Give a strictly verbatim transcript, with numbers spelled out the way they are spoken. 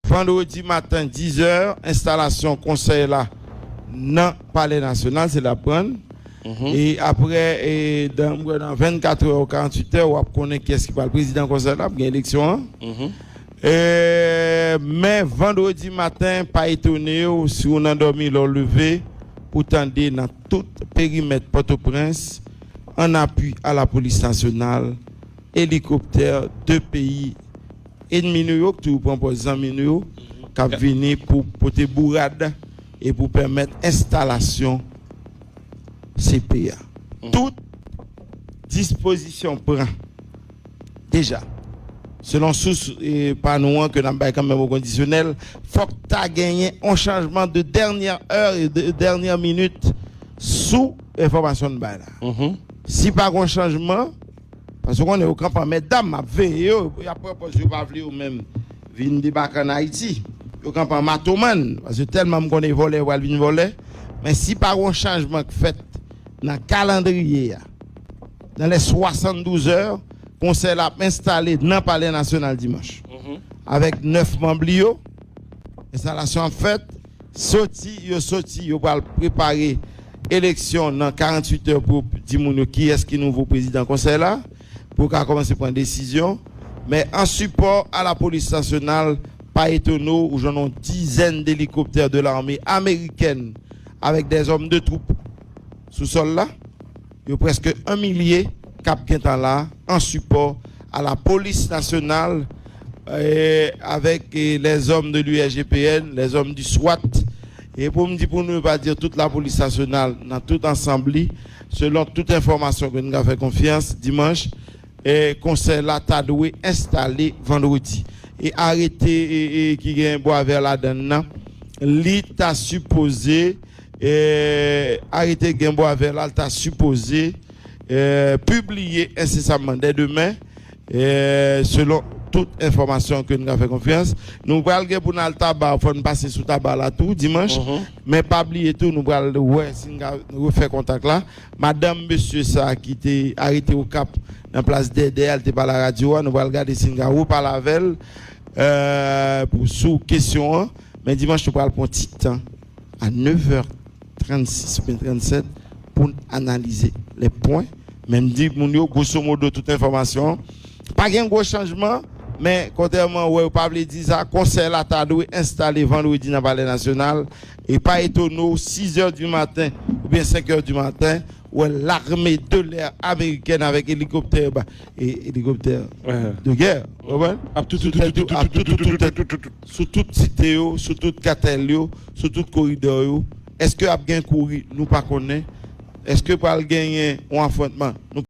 Vandredi maten, diz è, enstalasyon konsèy la nan Palè Nasyonal, se la pran. E apre, e, dan, mwen kwè nan vennkat è ou karanntuit è, w ap konnen kiyès ki pral prezidan konsèy la, ap gen eleksyon an. E, men vandredi maten, pa etone w si w nan dòmi lè w leve, ou tande nan tout perimèt Pòtoprens, an apui a la polis nasyonal, elikoptè de peyi ennmi nou yo, ki toujou pran pòz zanmi nou yo, k ap vini pou pote bourad e pou pèmèt enstalasyon C P a. Tout dispozisyon pran deja. Selon sous, e, pa nou an, ke n ap bay kanmenm o kondisyonèl, fòk ta genyen yon chanjman de dènyè è e de dènyè minit sou enfòmasyon n bay la. Si pa gen chanjman, paske w konnen yo kanpe an mètdam, ap veye yo, y ap pran pòz yo pa vle yo menm vin debake an Ayiti. Yo kanpe an matomann, paske tèlman m konnen vòlè yo pral vin vòlè. Men si pa gen chanjman k fèt nan kalandriye a, nan lè swasanndouz è, konsèy la ap enstale nan Palè Nasyonal dimanch. Avèk nèf manm li yo, enstalasyon ap fèt, soti, yo soti, yo pral prepare eleksyon nan karanntuit è pou di moun yo kiyès ki nouvo prezidan konsèy la, pou yo ka kòmanse pran desizyon. Men an sipò a la polis nasyonal, pa etone w, ou jwenn yon dizèn delikoptè de l'armée américaine avèk des hommes de troupe sou sòl la. Yo prèske yon milye k ap gentan la, an sipò a la polis nasyonal, e, avèk, e, les hommes de l'U S G P N, les hommes du swat. E pou m di pou nou, pa di tout lapolis nasyonal nan tout ansanm li, selon tout enfòmasyon ke n ka fè konfyans, dimanch, e, konsèy la ta dwe enstale vandredi. E arete, e, e, ki gen bwa vè ladan l nan, li ta sipoze, e, arete gen bwa vè la, l ta sipoze, e, pibliye ensesamman dè demen, e, selon tout enfòmasyon ke n ka fè konfyans. Nou pral gen pou n al Taba, fò n pase sou Taba la tou, dimanch. Men pa bliye tou, nou pral wè si n ka refè kontak la. Madanm mesye sa a ki te arete Okap nan plas Dèdè a, li te pale a radyo a, nou pral gade si n ka repale avè l, e, pou, sou kesyon an. Men dimanch, nou pral pran ti tan a nèf è trannsis oubyen trannsèt pou n analize les points. Men m di moun yo, grosso modo, tout enfòmasyon. Pa gen gwo chanjman, men kontrèman, wè, yo pa vle di sa, konsèy la ta dwe enstale vandredi nan Palè Nasyonal. E pa etone w, sis è di maten oubyen senk è di maten, wè l'armée de l'air américaine avèk elikoptè, ba, e, elikoptè de guerre, w konprann? Ap tou, tou, tou, tou, tou, tou, tou, tou, tou, tou, tou, tou, sou tout site yo, sou tout katèl yo, sou tout koridò yo. Èske ap gen kouri? Nou pa konnen. Èske pral genyen yon afwontman? Nou